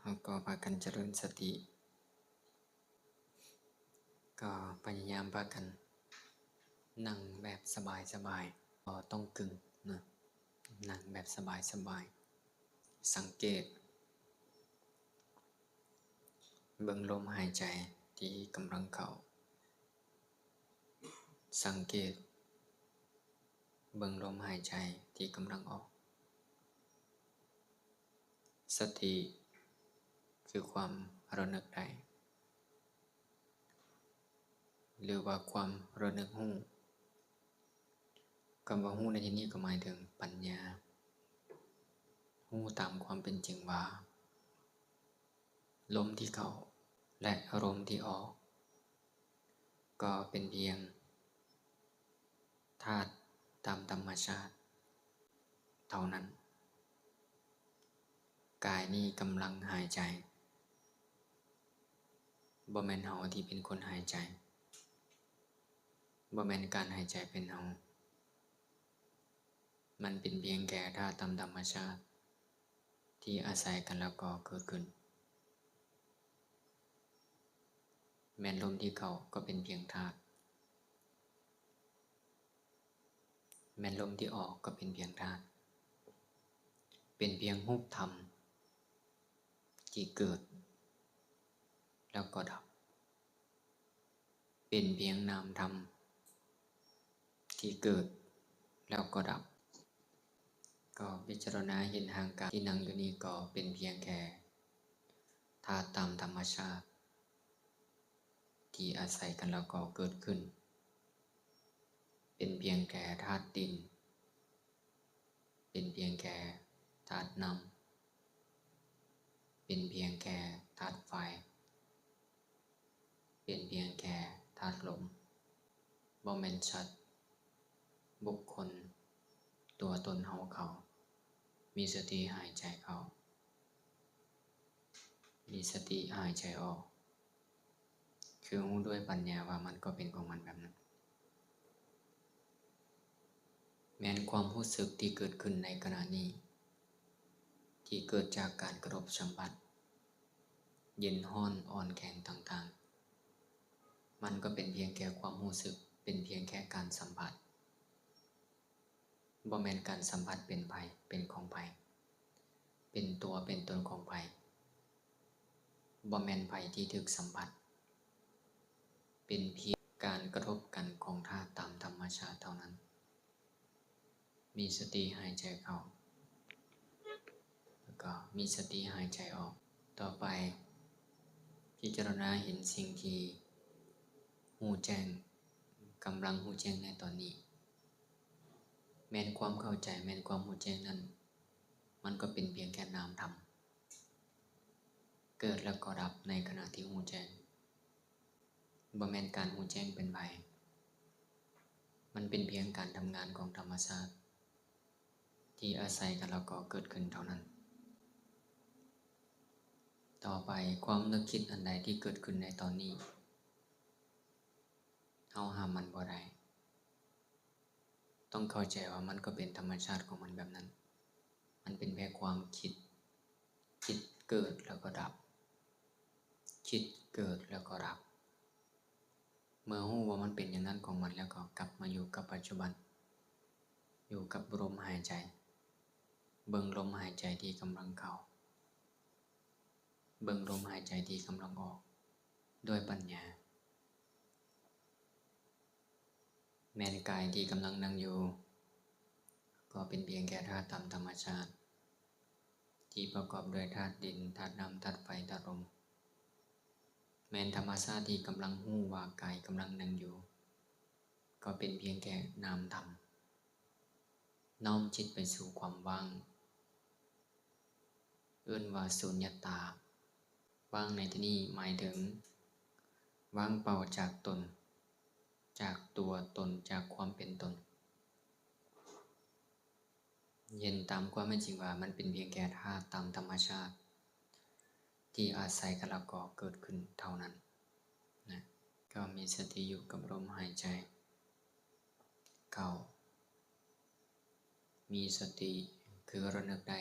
ເຮົາກໍພາກັນຈະເລີນສະຕິ ກໍພະຍາຍາມພາກັນນັ່ງແບບສະບາຍໆ ບໍ່ຕ້ອງກຶງນະ, ນັ່ງແບບສະບາຍໆ. ສັງເກດເບິ່ງລົມຫາຍໃຈທີ່ກຳລັງເຂົ້າ, ສັງເກດເບິ່ງລົມຫາຍໃຈທີ່ກຳລັງອອກ. ສະຕິຄືຄວາມລະນຶກໄດ້ ຫຼືວ່າຄວາມລະນຶກຮູ້. ຄຳວ່າຮູ້ໃນທີ່ນີ້ກໍໝາຍເຖິງປັນຍາ, ຮູ້ຕາມຄວາມເປັນຈິງວ່າ ລົມທີ່ເຂົ້າ ແລະ ລົມທີ່ອອກ ກໍເປັນພຽງທາດຕາມທຳມະຊາດເທົ່ານັ້ນ. ກາຍນີ້ກຳລັງຫາຍໃຈ, ບໍ່ແມ່ນເຮົາທີ່ເປັນຄົນຫາຍໃຈ, ບໍ່ແມ່ນການຫາຍໃຈເປັນເຮົາ, ມັນເປັນພຽງແຕ່ທາດຕາມທຳມະຊາດ ທີ່ອາໄສກັນແລ້ວກໍເກີດຂຶ້ນ. ແມ່ນລົມທີ່ເຂົ້າກໍເປັນພຽງທາດ, ແມ່ນລົມທີ່ອອກກໍເປັນພຽງທາດ, ເປັນພຽງຮູບທຳທີ່ເກີດແລ້ວກໍດັບ. ເປັນພຽງນາມທຳທີ່ເກີດແລ້ວກໍດັບ. ກໍພິຈາລະນາເຫັນຮ່າງກາຍທີ່ນັ່ງຢູ່ນີ້ກໍເປັນພຽງແຄ່ທາດຕາມທຳມະຊາດທີ່ອາໄສກັນແລ້ວກໍເກີດຂຶ້ນ, ເປັນພຽງແຄ່ທາດດິນ, ເປັນພຽງແຄ່ທາດນ້ຳ, ເປັນພຽງແຄ່ທາດໄຟ, ເປັນພຽງແຄ່ທາດລົມ. ບໍ່ແມ່ນສັດ, ບຸກຄົນ, ຕົວຕົນເຮົາເຂົາ. ມີສະຕິຫາຍໃຈເຂົ້າ, ມີສະຕິຫາຍໃຈອອກ. ຄືຮູ້ດ້ວຍປັນຍາວ່າມັນກໍເປັນຂອງມັນແບບນັ້ນ. ແມ່ນຄວາມຮູ້ສຶກທີ່ເກີດຂຶ້ນໃນຂະນະນີ້ ທີ່ເກີດຈາກການກະທົບສຳຜັດ ເຢັນຮ້ອນອ່ອນແຂງຕ່າງໆ, ມັນກໍເປັນພຽງແຄ່ຄວາມຮູ້ສຶກ, ເປັນພຽງແຄ່ການສຳຜັດ. ບໍ່ແມ່ນການສຳຜັດເປັນໃຜ, ເປັນຂອງໃຜ, ເປັນຕົວເປັນຕົນຂອງໃຜ, ບໍ່ແມ່ນໃຜທີ່ຖືກສຳຜັດ, ເປັນພຽງການກະທົບກັນຂອງທາດຕາມທຳມະຊາດເທົ່ານັ້ນ. ມີສະຕິຫາຍໃຈເຂົ້າ ແລ້ວກໍມີສະຕິຫາຍໃຈອອກ. ຕໍ່ໄປ ພິຈາລະນາເຫັນສິ່ງທີ່ຮູ້ແຈ້ງ, ກຳລັງຮູ້ແຈ້ງໃນຕອນນີ້. ແມ່ນຄວາມເຂົ້າໃຈ, ແມ່ນຄວາມຮູ້ແຈ້ງນັ້ນ, ມັນກໍເປັນພຽງແຄ່ນາມທຳ ເກີດແລ້ວກໍດັບໃນຂະນະທີ່ຮູ້ແຈ້ງ. ບໍ່ແມ່ນການຮູ້ແຈ້ງເປັນໃຜ, ມັນເປັນພຽງການທຳງານຂອງທຳມະຊາດ ທີ່ອາໄສກັນແລ້ວກໍເກີດຂຶ້ນເທົ່ານັ້ນ. ຕໍ່ໄປ, ຄວາມນຶກຄິດອັນໃດທີ່ເກີດຂຶ້ນໃນຕອນນີ້, ເຮົາຫ້າມມັນບໍ່ໄດ້. ຕ້ອງເຂົ້າໃຈວ່າມັນກໍເປັນທຳມະຊາດຂອງມັນແບບນັ້ນ. ມັນເປັນແຄ່ຄວາມຄິດ, ຄິດເກີດແລ້ວກໍດັບ, ຄິດເກີດແລ້ວກໍດັບ. ເມື່ອຮູ້ວ່າມັນເປັນຢ່າງນັ້ນຂອງມັນແລ້ວ ກໍກັບມາຢູ່ກັບປັດຈຸບັນ, ຢູ່ກັບລົມຫາຍໃຈ, ເບິ່ງລົມຫາຍໃຈທີ່ກຳລັງເຂົ້າ, ເບິ່ງລົມຫາຍໃຈທີ່ກຳລັງອອກ ດ້ວຍປັນຍາ. ແມ່ນກາຍທີ່ກຳລັງນັ່ງຢູ່ ກໍເປັນພຽງແຄ່ທາດຕາມທຳມະຊາດ ທີ່ປະກອບດ້ວຍທາດດິນ, ທາດນ້ຳ, ທາດໄຟ, ທາດລົມ. ແມ່ນທຳມະຊາດທີ່ກຳລັງຮູ້ວ່າກາຍກຳລັງນັ່ງຢູ່ ກໍເປັນພຽງແຄ່ນາມທຳ. ນ້ອມຈິດໄປສູ່ຄວາມວ່າງ ເອີ້ນວ່າສຸນຍະຕາ. ວ່າງໃນທີ່ນີ້ໝາຍເຖິງວ່າງເປົ່າຈາກຕົນ, ຈາກຕົວຕົນ, ຈາກຄວາມເປັນຕົນ. ເຫັນຕາມຄວາມເປັນຈິງວ່າມັນເປັນພຽງແຄ່ທາດຕາມທຳມະຊາດ ທີ່ອາໄສກັນແລ້ວກໍເກີດຂຶ້ນເທົ່ານັ້ນນະ. ກໍມີສະຕິຢູ່ກັບລົມຫາຍໃຈເຂົ້າ. ມີສະຕິຄືລະນຶກໄດ້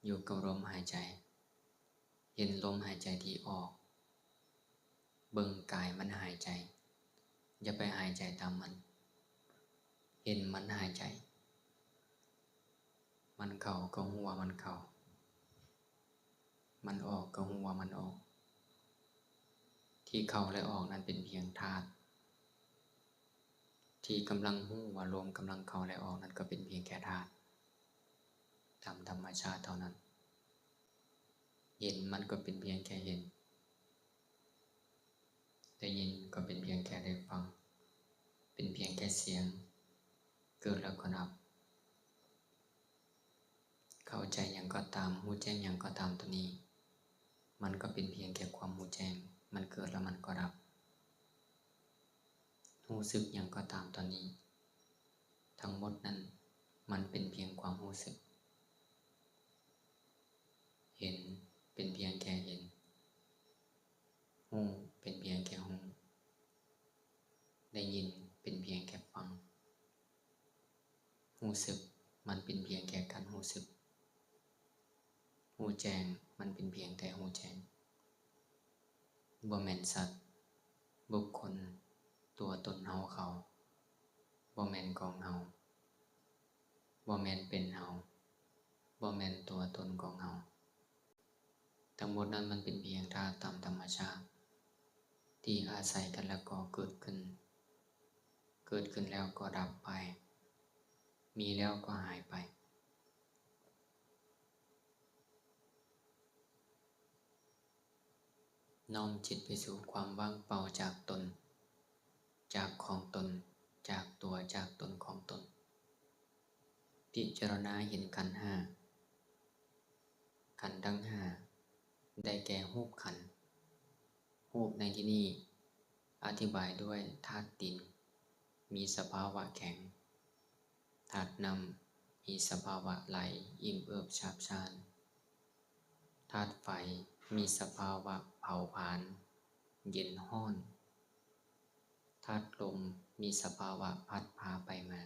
ຢູ່ກັບລົມຫາຍໃຈ ເຫັນລົມຫາຍໃຈທີ່ອອກ, ເບິ່ງກາຍມັນຫາຍໃຈ, ຢ່າໄປຫາຍໃຈຕາມມັນ, ເຫັນມັນຫາຍໃຈ. ມັນເຂົ້າກໍຮູ້ວ່າມັນເຂົ້າ, ມັນອອກກໍຮູ້ວ່າມັນອອກ. ທີ່ເຂົ້າແລະອອກນັ້ນເປັນພຽງທາດ ທີ່ກຳລັງຮູ້ວ່າລົມກຳລັງເຂົ້າແລະອອກນັ້ນກໍເປັນພຽງແຄ່ທາດຕາມທຳມະຊາດເທົ່ານັ້ນ. ເຫັນມັນກໍເປັນພຽງແຄ່ເຫັນ, ໄດ້ຍິນກໍເປັນພຽງແຄ່ໄດ້ຟັງ, ເປັນພຽງແຄ່ສຽງເກີດແລ້ວກໍດັບ. ເຂົ້າໃຈຫຍັງກໍຕາມ, ຮູ້ແຈ້ງຫຍັງກໍຕາມຕອນນີ້, ມັນກໍເປັນພຽງແຄ່ຄວາມຮູ້ແຈ້ງ, ມັນເກີດແລ້ວມັນກໍດັບ. ຮູ້ສຶກຫຍັງກໍຕາມຕອນນີ້, ທັງໝົດນັ້ນມັນເປັນພຽງຄວາມຮູ້ສຶກ. ເຫັນເປັນພຽງແຄ່ເຫັນ, ຮູ້ເປັນພຽງແຄ່ຮູ້, ໄດ້ຍິນເປັນພຽງແຄ່ຟັງ. ຮູ້ສຶກມັນເປັນພຽງແຄ່ການຮູ້ສຶກ, ຮູ້ແຈ້ງມັນເປັນພຽງແຕ່ຮູ້ແຈ້ງ. ບໍ່ແມ່ນສັດ, ບຸກຄົນ, ຕົວຕົນເຮົາເຂົາ, ບໍ່ແມ່ນຂອງເຮົາ, ບໍ່ແມ່ນເປັນເຮົາ, ບໍ່ແມ່ນຕົວຕົນຂອງເຮົາ. ທັງໝົດນັ້ນມັນເປັນພຽງທາດຕາມທຳມະຊາດ ທີ່ອາໄສກັນແລ້ວກໍເກີດຂຶ້ນ, ເກີດຂຶ້ນແລ້ວກໍດັບໄປ, ມີແລ້ວກໍຫາຍໄປ. ນ້ອມຈິດໄປສູ່ຄວາມວ່າງເປົ່າຈາກຕົນ, ຈາກຂອງຕົນ, ຈາກຕົວ, ຈາກຕົນຂອງຕົນ. ພິຈາລະນາເຫັນຂັນຫ້າ. ຂັນທັງຫ້າ ໄດ້ແກ່ຮູບຂັນ. ຮູບໃນທີ່ນີ້ອະທິບາຍດ້ວຍທາດດິນ ມີສະພາວະແຂງ, ທາດນ້ຳ ມີສະພາວະໄຫຼ ອີ່ມເອີບຊາບຊານ, ທາດໄຟ ມີສະພາວະເຜົາຜານ ເຢັນຮ້ອນ, ທາດລົມ ມີສະພາວະພັດພາໄປມາ.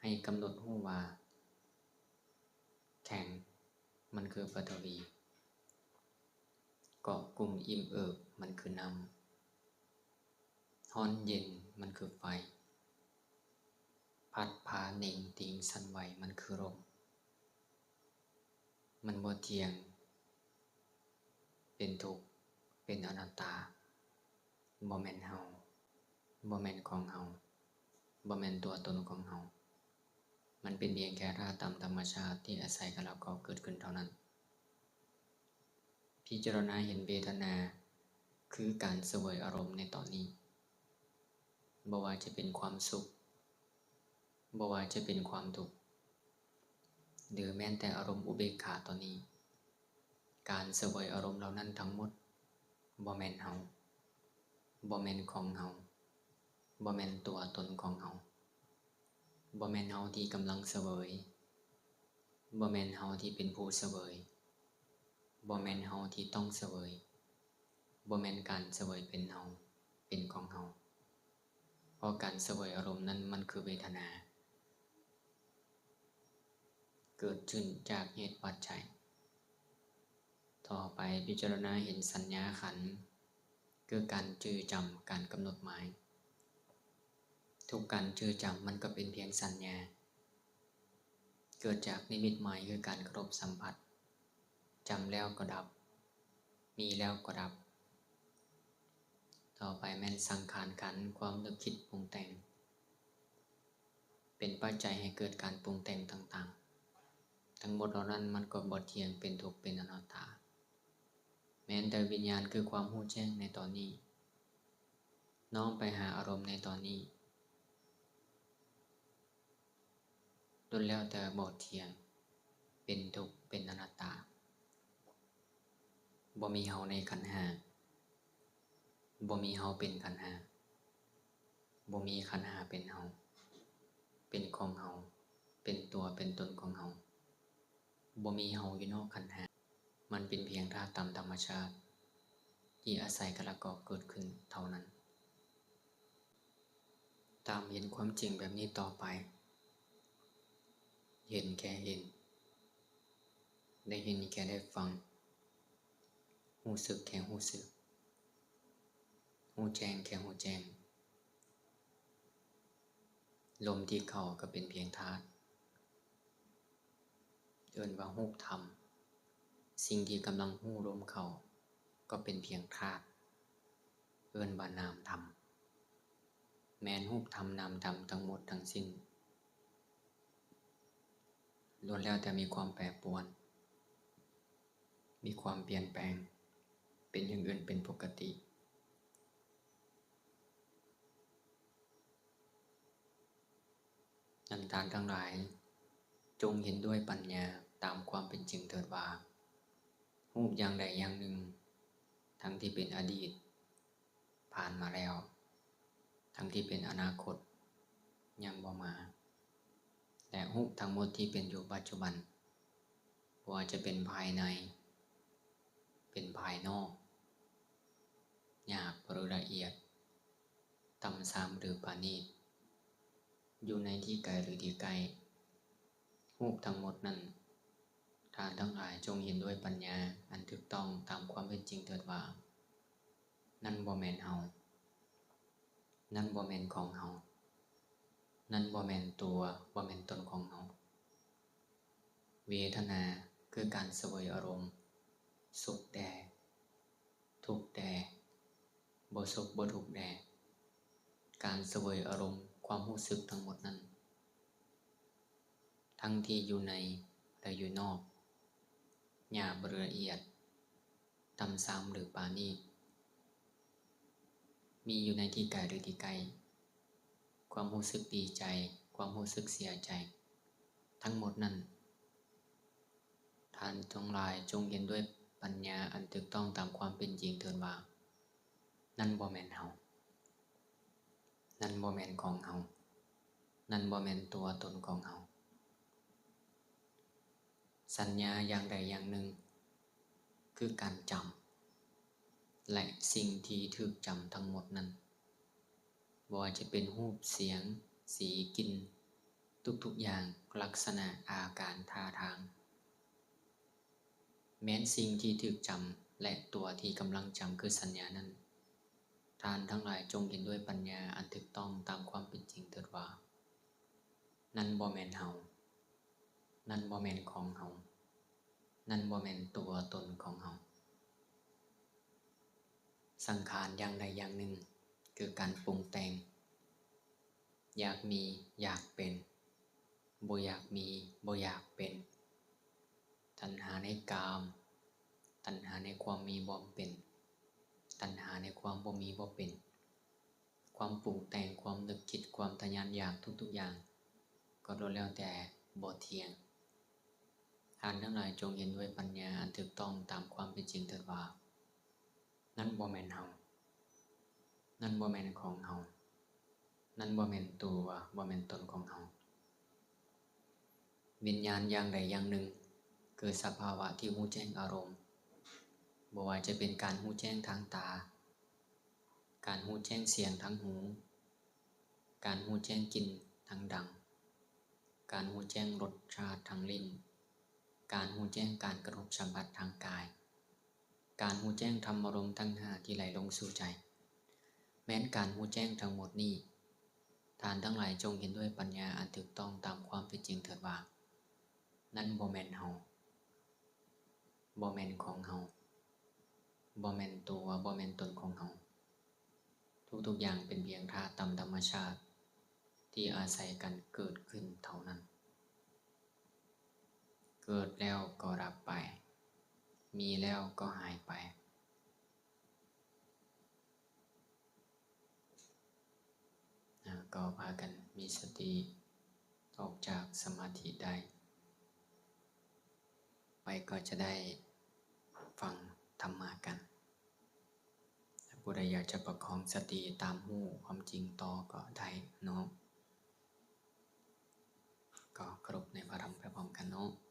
ໃຫ້ກຳນົດຮູ້ວ່າ ແຂງ ມັນຄືປະຖະວີ, ເກາະກຸ່ມອີ່ມເອີບ ມັນຄືນ້ຳ, ຮ້ອນເຢັນ ມັນຄືໄຟ, ພັດພາເໜັງຕີງສັ່ນໄຫວ ມັນຄືລົມ. ມັນບໍ່ທ່ຽງ, ເປັນທຸກ, ເປັນອະນັດຕາ, ບໍ່ແມ່ນເຮົາ, ບໍ່ແມ່ນຂອງເຮົາ, ບໍ່ແມ່ນຕົວຕົນຂອງເຮົາ. ມັນເປັນພຽງແຄ່ທາດຕາມທຳມະຊາດທີ່ອາໄສກັນແລ້ວກໍເກີດຂຶ້ນເທົ່ານັ້ນ. ພິຈາລະນາເຫັນເວທະນາ ຄືການສະເຫວີຍອາລົມໃນຕອນນີ້, ບໍ່ວ່າຈະເປັນຄວາມສຸກ, ບໍ່ວ່າຈະເປັນຄວາມທຸກ, ຫຼື ແມ່ນແຕ່ອາລົມອຸເບກຂາຕອນນີ້. ການສະເຫວີຍອາລົມເຫຼົ່ານັ້ນທັງໝົດ ບໍ່ແມ່ນເຮົາ, ບໍ່ແມ່ນຂອງເຮົາ, ບໍ່ແມ່ນຕົວຕົນຂອງເຮົາ, ບໍ່ແມ່ນເຮົາທີ່ກຳລັງສະເຫວີຍ, ບໍ່ແມ່ນເຮົາທີ່ເປັນຜູ້ສະເຫວີຍ, ບໍ່ແມ່ນເຮົາທີ່ຕ້ອງສະເຫວີຍ, ບໍ່ແມ່ນການສະເຫວີຍເປັນເຮົາ, ເປັນຂອງເຮົາ. ເພາະການສະເຫວີຍອາລົມນັ້ນມັນຄືເວທະນາ ເກີດຂຶ້ນຈາກເຫດປັດໄຈ. ຕໍ່ໄປພິຈາລະນາເຫັນສັນຍາຂັນ ຄືການຈື່ຈຳ, ການກຳນົດໝາຍ. ທຸກການຈື່ຈຳມັນກໍເປັນພຽງສັນຍາ ເກີດຈາກນິມິດໝາຍ ຄືການກະທົບສຳຜັດ, ຈຳແລ້ວກໍດັບ, ມີແລ້ວກໍດັບ. ຕໍ່ໄປແມ່ນສັງຂານຂັນ, ຄວາມນຶກຄິດປຸງແຕ່ງ ເປັນປັດໄຈໃຫ້ເກີດການປຸງແຕ່ງຕ່າງໆ. ທັງໝົດເຫຼົ່ານັ້ນມັນກໍບໍ່ທ່ຽງ, ເປັນທຸກ, ເປັນອະນັດຕາ. ແມ່ນແຕ່ວິນຍານຄືຄວາມຮູ້ແຈ້ງໃນຕອນນີ້, ນ້ອມໄປຫາອາລົມໃນຕອນນີ້ ລ້ວນແລ້ວແຕ່ບໍ່ທ່ຽງ, ເປັນທຸກ, ເປັນອະນັດຕາ. ບໍ່ມີເຮົາໃນຂັນຫ້າ, ບໍ່ມີເຮົາເປັນຂັນຫ້າ, ບໍ່ມີຂັນຫ້າເປັນເຮົາ, ເປັນຂອງເຮົາ, ເປັນຕົວເປັນຕົນຂອງເຮົາ. ບໍ່ມີເຮົາຢູ່ນອກຂັນຫ້າ. ມັນເປັນພຽງທາດຕາມທຳມະຊາດທີ່ອາໄສກັນແລ້ວກໍເກີດຂຶ້ນເທົ່ານັ້ນ. ຕາມເຫັນຄວາມຈິງແບບນີ້ຕໍ່ໄປ, ເຫັນແຄ່ເຫັນ, ໄດ້ຍິນແຄ່ໄດ້ຟັງ, ຮູ້ສຶກແຄ່ຮູ້ສຶກ, ຮູ້ແຈ້ງແຄ່ຮູ້ແຈ້ງ. ລົມທີ່ເຂົ້າກໍເປັນພຽງທາດ, ເອີ້ນວ່າຮູບທຳ. ສິ່ງທີ່ກຳລັງຮູ້ລົມເຂົ້າກໍເປັນພຽງທາດ, ເອີ້ນວ່ານາມທຳ. ແມ່ນຮູບທຳນາມທຳທັງໝົດທັງສິ້ນ ລ້ວນແລ້ວແຕ່ມີຄວາມແປປວນ, ມີຄວາມປ່ຽນແປງ, ເປັນຢ່າງອື່ນເປັນປົກກະຕິ. ອັນທ່ານທັງຫຼາຍ ຈົ່ງເຫັນດ້ວຍປັນຍາຕາມຄວາມເປັນຈິງເຖີດວ່າ, ຮູບຢ່າງໃດຢ່າງໜຶ່ງ ທັງທີ່ເປັນອະດີດ ຜ່ານມາແລ້ວ, ທັງທີ່ເປັນອະນາຄົດຍັງບໍ່ມາ ແລະ ຮູບທັງໝົດທີ່ເປັນຢູ່ປັດຈຸບັນ, ບໍ່ວ່າຈະເປັນພາຍໃນ, ເປັນພາຍນອກ, ຫຍາບ ຫຼື ລະອຽດ, ຕ່ຳຊາມ ຫຼື ປານີດ, ຢູ່ໃນທີ່ໄກ ຫຼື ທີ່ໃກ້, ຮູບທັງໝົດນັ້ນ, ທ່ານທັງຫຼາຍຈົ່ງເຫັນດ້ວຍປັນຍາອັນຖືກຕ້ອງຕາມຄວາມເປັນຈິງເຖີດວ່າ, ນັ້ນບໍ່ແມ່ນເຮົາ, ນັ້ນບໍ່ແມ່ນຂອງເຮົາ, ນັ້ນບໍ່ແມ່ນຕົວ, ບໍ່ແມ່ນຕົນຂອງເຮົາ. ເວທະນາ ຄືການສະເຫວີຍອາລົມ, ສຸກແດ່, ທຸກແດ່, ບໍ່ສຸກບໍ່ທຸກແດ່. ການສະເຫວີຍອາລົມ, ຄວາມຮູ້ສຶກທັງໝົດນັ້ນ, ທັງທີ່ຢູ່ໃນ ແລະ ຢູ່ນອກ, ຫຍາບ ຫຼື ລະອຽດ, ຕ່ຳຊາມ ຫຼື ປານີດ, ມີຢູ່ໃນທີ່ໄກ ຫຼື ທີ່ໃກ້, ຄວາມຮູ້ສຶກດີໃຈ, ຄວາມຮູ້ສຶກເສຍໃຈ, ທັງໝົດນັ້ນ, ທ່ານທັງຫຼາຍຈົ່ງເຫັນດ້ວຍປັນຍາອັນຖືກຕ້ອງຕາມຄວາມເປັນຈິງເຖີດວ່າ, ນັ້ນບໍ່ແມ່ນເຮົາ, ນັ້ນບໍ່ແມ່ນຂອງເຮົາ, ນັ້ນບໍ່ແມ່ນຕົວຕົນຂອງເຮົາ. ສັນຍາຢ່າງໃດຢ່າງໜຶ່ງ ຄືການຈຳ ແລະ ສິ່ງທີ່ຖືກຈຳທັງໝົດນັ້ນ, ບໍ່ວ່າຈະເປັນຮູບ, ສຽງ, ສີ, ກິ່ນ, ທຸກໆຢ່າງ, ລັກສະນະ, ອາການ, ທ່າທາງ, ແມ່ນສິ່ງທີ່ຖືກຈຳ ແລະ ຕົວທີ່ກຳລັງຈຳຄືສັນຍານັ້ນ, ທ່ານທັງຫຼາຍຈົ່ງເຫັນດ້ວຍປັນຍາອັນຖືກຕ້ອງຕາມຄວາມເປັນຈິງເຖີດວ່າ, ນັ້ນບໍ່ແມ່ນເຮົາ, ນັ້ນບໍ່ແມ່ນຂອງເຮົາ, ນັ້ນບໍ່ແມ່ນຕົວຕົນຂອງເຮົາ. ສັງຂານຢ່າງໃດຢ່າງໜຶ່ງ ຄືການປຸງແຕ່ງ, ຢາກມີ, ຢາກເປັນ, ບໍ່ຢາກມີ, ບໍ່ຢາກເປັນ, ຕັນຫາໃນກາມ, ຕັນຫາໃນຄວາມມີບໍ່ເປັນ, ຕັນຫາໃນຄວາມບໍ່ມີບໍ່ເປັນ. ຄວາມປຸງແຕ່ງ, ຄວາມນຶກຄິດ, ຄວາມທະຍານຢາກທຸກໆຢ່າງ ກໍລ້ວນແລ້ວແຕ່ບໍ່ທ່ຽງ. ທ່ານທັງຫຼາຍຈົ່ງເຫັນດ້ວຍປັນຍາອັນຖືກຕ້ອງຕາມຄວາມເປັນຈິງເຖີດວ່າ, ນັ້ນບໍ່ແມ່ນເຮົາ, ນັ້ນບໍ່ແມ່ນຂອງເຮົາ, ນັ້ນບໍ່ແມ່ນຕົວ, ບໍ່ແມ່ນຕົນຂອງເຮົາ. ວິນຍານຢ່າງໃດຢ່າງໜຶ່ງ ຄືສະພາວະທີ່ຮູ້ແຈ້ງອາລົມ, ບໍ່ວ່າຈະເປັນການຮູ້ແຈ້ງທາງຕາ, ການຮູ້ແຈ້ງສຽງທາງຫູ, ການຮູ້ແຈ້ງກິ່ນທາງດັງ, ການຮູ້ແຈ້ງລົດຊາດທາງລີ້ນ, ການຮູ້ແຈ້ງການກະທົບສຳຜັດທາງກາຍ, ການຮູ້ແຈ້ງທຳມາລົມທັງຫ້າທີ່ໄຫຼລົງສູ່ໃຈ, ແມ່ນການຮູ້ແຈ້ງທັງໝົດນີ້, ທ່ານທັງຫຼາຍຈົ່ງເຫັນດ້ວຍປັນຍາອັນຖືກຕ້ອງຕາມຄວາມເປັນຈິງເຖີດວ່າ, ນັ້ນບໍ່ແມ່ນເຮົາ, ບໍ່ແມ່ນຂອງເຮົາ, ບໍ່ແມ່ນຕົວ, ບໍ່ແມ່ນຕົນຂອງເຮົາ. ທຸກໆຢ່າງເປັນພຽງທາດຕາມທຳມະຊາດທີ່ອາໄສກັນເກີດຂຶ້ນເທົ່ານັ້ນ. ເກີດແລ້ວກໍດັບໄປ, ມີແລ້ວກໍຫາຍໄປ. ອາ ກໍພາກັນມີສະຕິ ອອກຈາກສະມາທິໄດ້ ໄປກໍຈະໄດ້ຟັງທຳມະກັນ. ຜູ້ໃດຢາກຈະປະຄອງສະຕິຕາມຮູ້ຄວາມຈິງຕໍ່ກໍໄດ້ເນາະ. ກໍເຄົາລົບໃນພະທຳໄປພ້ອມກັນເນາະ.